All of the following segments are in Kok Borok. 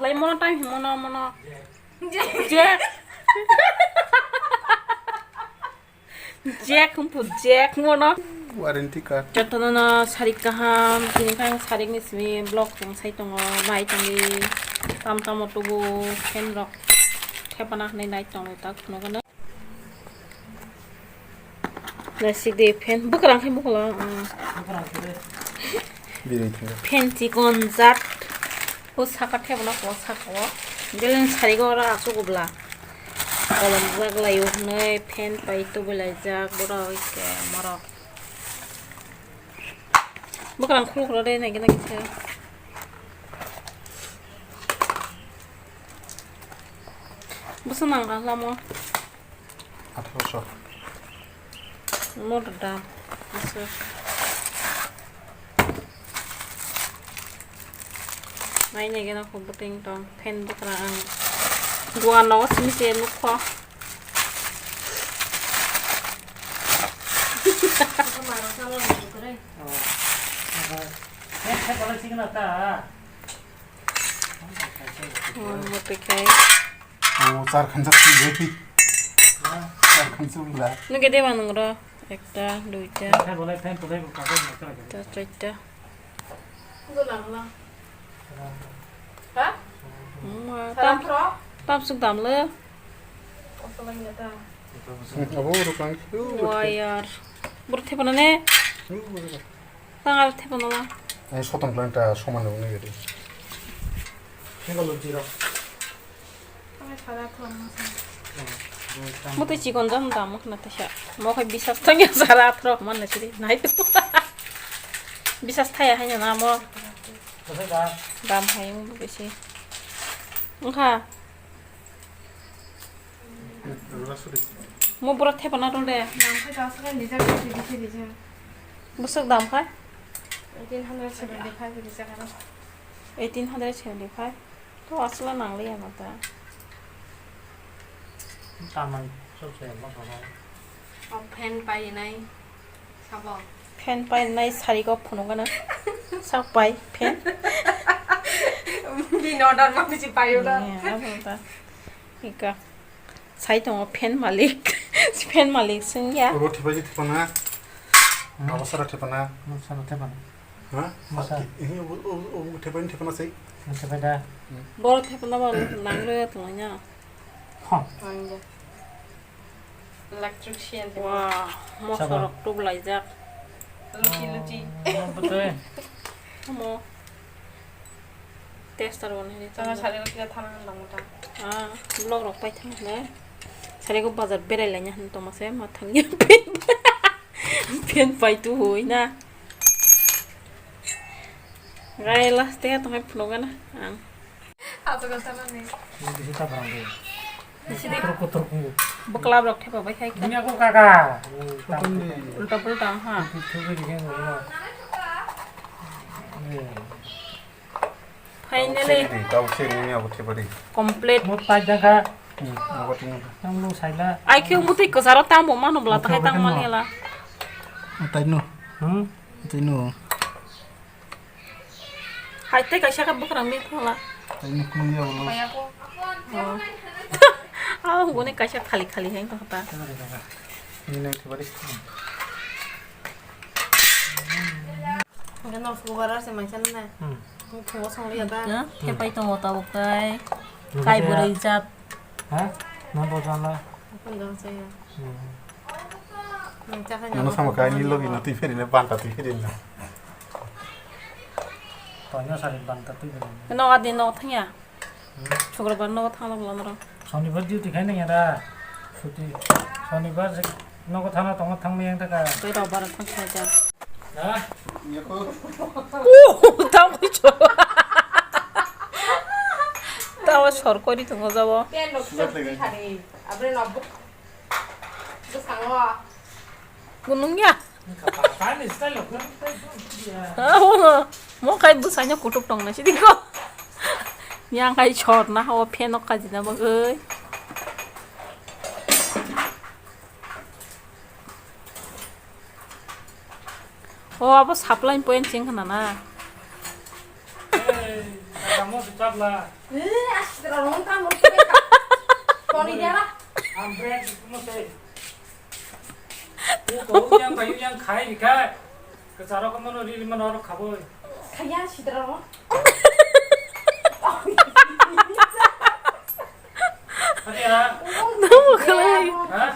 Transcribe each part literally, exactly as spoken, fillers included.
Ai mono time hi mono mono. Jack. Jack hum pu Jack mono. Warranty card. Jotono no sarik kaham, tini kang sarik ni simi vlog tong sai tongo, nai tongwi. Tam tamo tubu fan rok thepana hinwi nai tongo tak phunukgano. Naisik de fan bwkrang khe bukula. Birui thangwi. Fan chikon jat. O saka thebna ko saka o. Beleng sari go ora asuk ubla. Kolom jak lai o hwnwi fan pai tubui lai jak borok ke morok. Bwkrang khuluk rw de nai gana kisa. Bwswk nang kha lamo? Atharoso. Motor dam. Bwswk. Nai nai gana kho bwtwing tong. Fan bwkrang ang. Dugan nogo simi se nukho. Oh, motor kai. Oh, char khansa si jeti. Char khansa bla. Nung ke deba nung ro. Ekta, duita. Char khai bolai fan bolai ko kakai motor kai. Ta, chaita. Udah lang lang. Ha? Tam, tam suk dam le. Abo rukang. Wayar. Bur thepana ne? Tang ar thepana la. Ai sotong plan ta soman nang nai gari. Single zero. Mo tei chikon jang dam wngkha na teisa. Mo khai bisas thangya sara athro man na sidi nai. Bisas thaya hai na mo. Dam hai mo besi. Wngkha. Mo bura thepana rw de. Dam khai ta aswk nijak nijak nijak. Bwswk dam khai? Eighteen hundred seventy five nijak ano. Eighteen hundred seventy five. To aswk nang liya na ta. Tamani sok se mo ko. O fan pai nai. Sabo. Fan pai nai sari ko phunuk gana. Sak pai fan. Bini order ma bisi pai ora. Ika. Sai tongo fan malik. Fan malik sing ya. Obo thipai thipana. Abo sara thipana. Sara thipana. Ha? Masa. Ini obo, obo, obo thipani thipana sai. Thipai da. Boro thipana ba nang re tongnya. Ha. Electrician. Wah, mosorok tuklaijak. Luchi luchi. Mo. Tester wani ni. Tama sari wani kila thana nang ta. Ah, vlog rok pai thang na. Sari ko bazar berai laina han toma se ma thang ya. Pen pai tu hoi na. Gai last te tong phunuk gana. Ang. Ato ka sana ni. Ini bisa tak barang dia. Bisi de. Kotor kotor kungu. Bwkla rok thepa bai khai. Ini aku kaka. Ulta pulta ha. Itu itu dia kan. Iya. Finally. Tau sini ini aku thepa di. Complete. Mau tajam kak. Hmm, aku tinggal. Yang lu saya. Ai khe muti kwcharo tamo mano bla ta hai tang mani la. Taino. Hmm? Taino. Hai tei kaisa khe bwkrang mil thangla. Taino kung ya ulo. Paya ko. Oh. Ah, gune kaisa khali khali hai tong ta. Ini nang thibari. Enggak nang sugar se maisa na. Hmm. Kung kung song liya ta. Hepai tongo tabuk tai. Kai bwrwi jat. Ha? Nang bo jala. Aku enggak saya. Hmm. Nang cakap. Nang sama kai ni logi nanti peri na panta ti peri na. Tanya sari banta tu beri. No adi no thanya. Hmm. Sukrobar no thang lo lo. Sonibar duty khai nang ya da. Suti. Sonibar se no ko thana tong thang yang ta ka. Koi robar thang kha ja. Ha? Nyaku. Uh, tam ko cho. Tawa sor kori tongo jabo. Pen rok sujak sujak lagi. Khani. Abre no buk. Bwskango. Kunung ya. Abono. Mo kai bwsanya kutuk tong na sidi ko. Yang kai chor na ho phen ok kaji na bagwi. O abo supply point ching khna na. Chapla. Eh, asitra rong kam rong tu beka. Toni dia lah. Ang brand itu mau saya. Itu kau yang bayu yang khai dikai. Kecaro kamu nori lima nor kaboi. Kaya sitra rong. Hati ya. Namo kalai. Hah?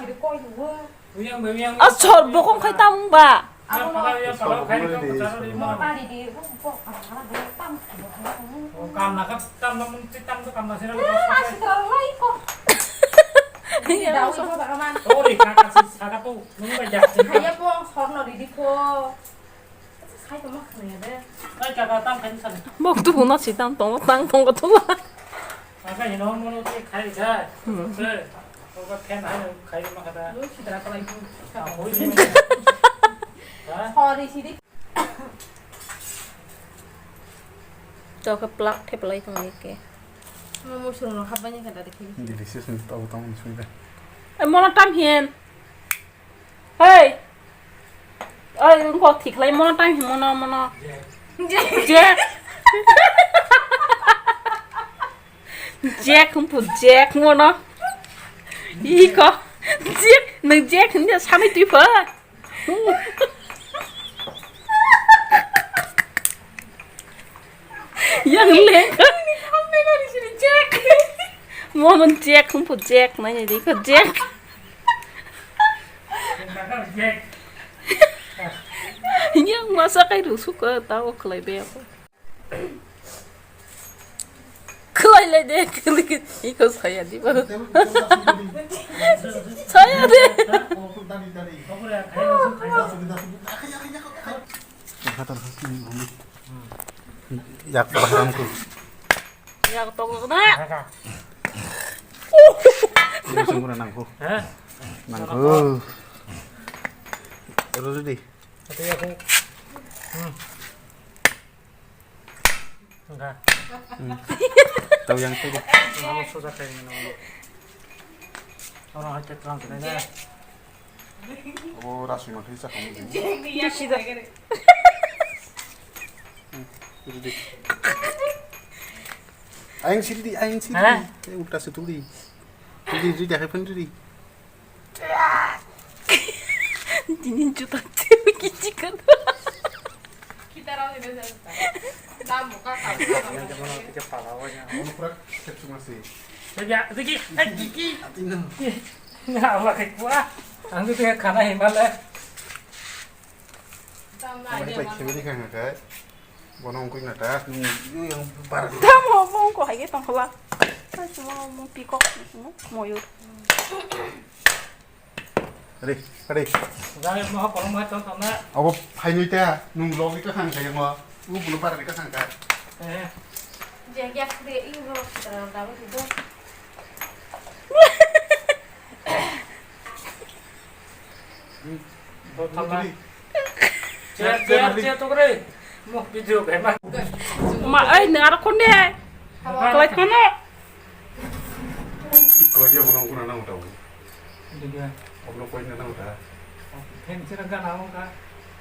Asor bokong khai tamung ba. Bok tu huna si tam tongo tang tongo tu ba. Aka hino mono tei khai khai. Hmm. Se, oga fan hai khai ma kata. Lu sidra palai tu. Ah, hoi ni. Ha? Sorry, sidi. Toke plak the palai tong ni ke. Mo mo sung no habani kata de kiri. Delicious ni tau tau ni sung de. Eh, mono tam hien. Hey! Oi, wngkok thik khlai mono time himo no mono. Jack. Jack hwn phu Jack mono. Iko. Jack, nwng Jack hwn de sanai twi pha. Yang leng. Mono Jack hwn phu Jack nai ni ko Jack. Yang masa kai rusu ko tao khlai be ako. Khlai lai de, khlai iko saya di ba. Saya de. Yak baharam ko. Yak tok na. Ini sungguh nangko. Hah? Nangko. Terus di. Tapi aku. Hmm. Enggak. Hmm. Tahu yang itu. Kalau susah kayak gini. Orang hati terang kita ya. Oh, rasuna kisa kamu. Ini sih dah. Hmm, itu deh. Aing siri di, aing siri di. Hah? Eh, ulta setuli. Siri di, dah pun diri. Tini juta cewek gijikan. Kita orang tidak selesai. Tamu kakak. Yang zaman kita pahlawan ya. Mau prak, kita cuma sih. Saya, Ziki, eh, Ziki. Atino. Ya Allah, kayak gua. Angku tuh ya karena hebat lah. Tamu aja. Ini baik, sih, ini kan, kan? Bono wngkuk na ta, nwng yang bar. Tamo obo wngkuk hai khe tongkhola. Tamo obo peacock, moyur. Re, re. Jani moha kolom hai tong tong na. Abo phainwi ta, nwng logi ta khang khayango. U bulo bar ta khang kha. Eh. Je gas de i ro sitra da bo do. Chair, chair, chair, tok re. Mo video kai ma. Ma, ai, nang aro konde. Kalai kono. Ko yo bono kuna na uta. Diga. Obno koi na na uta. Fen sira gana uta.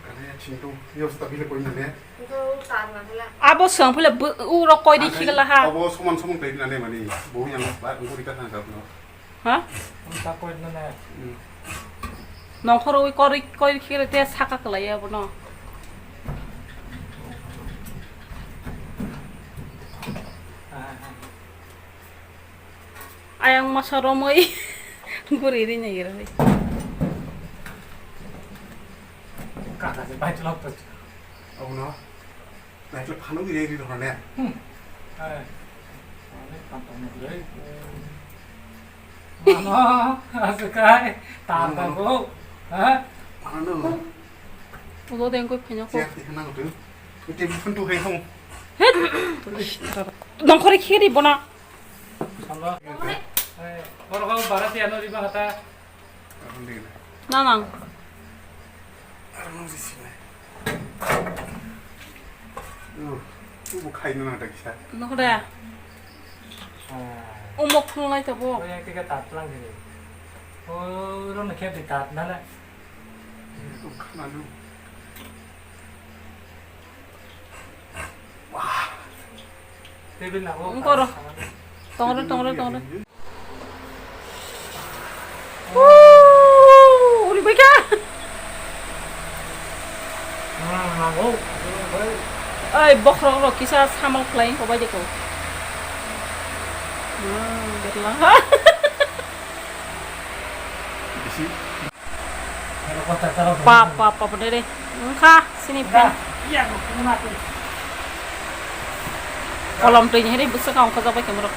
Gana ya chintu. Yo sta bile koi na ne. Abo swng phule uro koi di khigala ha. Abo soman soman koi na ne mani. Bo yang ba ngori ka thang ka no. Ha? Ang ta koi na na. Hmm. Nongkhorwi kori kori khire te saka kwlaiya bono. Ah, ah. Ayang masa romwi guri ri nai ri. Kaka se bai lok to. Abono. Naikhe phano giri giri dhorone. Hmm. Hai. Ani kampang ni giri. Mano, aswk hai. Tata bo. Ha? Phano. Ulo dengkoi phanya ko. Siap di khana ko tu. Ite phun tu hai hong. Nongkhore khiri bona. Salo. Hai. Oro kau barat ya no riba kata. Nanang. Nokda. Umok phunglai tabo. Table na, oh, Ungkoro. Tongre, tongre, tongre. Woo! Uri baikha. Hmm, nangkuk. Oi, bokhorok rok kisa samal khlai ko bai de ko. Hmm, berlang. Bisi. Pap, pap, pap, dere. Wngkha, sini fan. Kolom twi ni hiri bwswk ang khojak bai khe borok.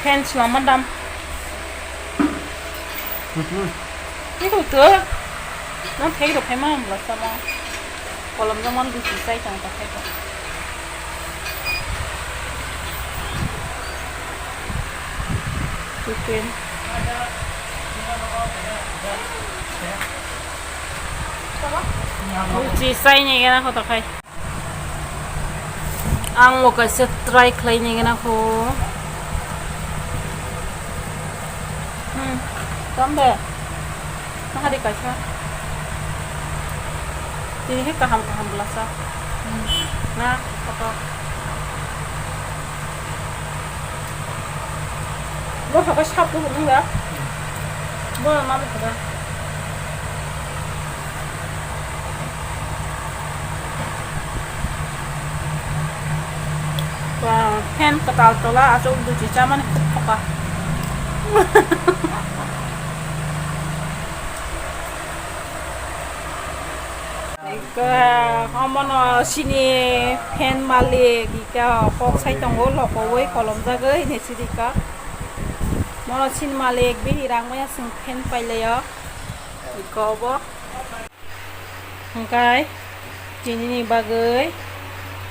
Fan swlama dam. Twi kutu. No thai rok phai ma bwla sama. Kolom jang man buchi sai tong ta khai ko. Chicken. Buchi sai ni gana ko ta khai. Ang bo kaisa try khlai ni gana kho. Hmm, tam de. Nahari kaisa. Tini he kaham kaham bwlasa. Hmm. Na, kotor. Bo sabai sap bo nung ya. Bo ma bo sabai. Ba, fan kwtal tola, aswk duchi chamani khuk thoka. Ika, omono sini fan malik, ika kok sai tongo, lokoui kolomjagui hinwi sidika. Mono sini malik, bihirang maya sing fan pailaio. Ika obo. Hwnkhe tinini bagwi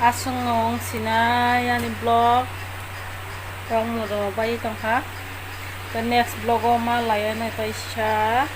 aswkno wng sinai ani vlog rok mudo bai tongkha. Tei next vlog o ma laio nai kaisa.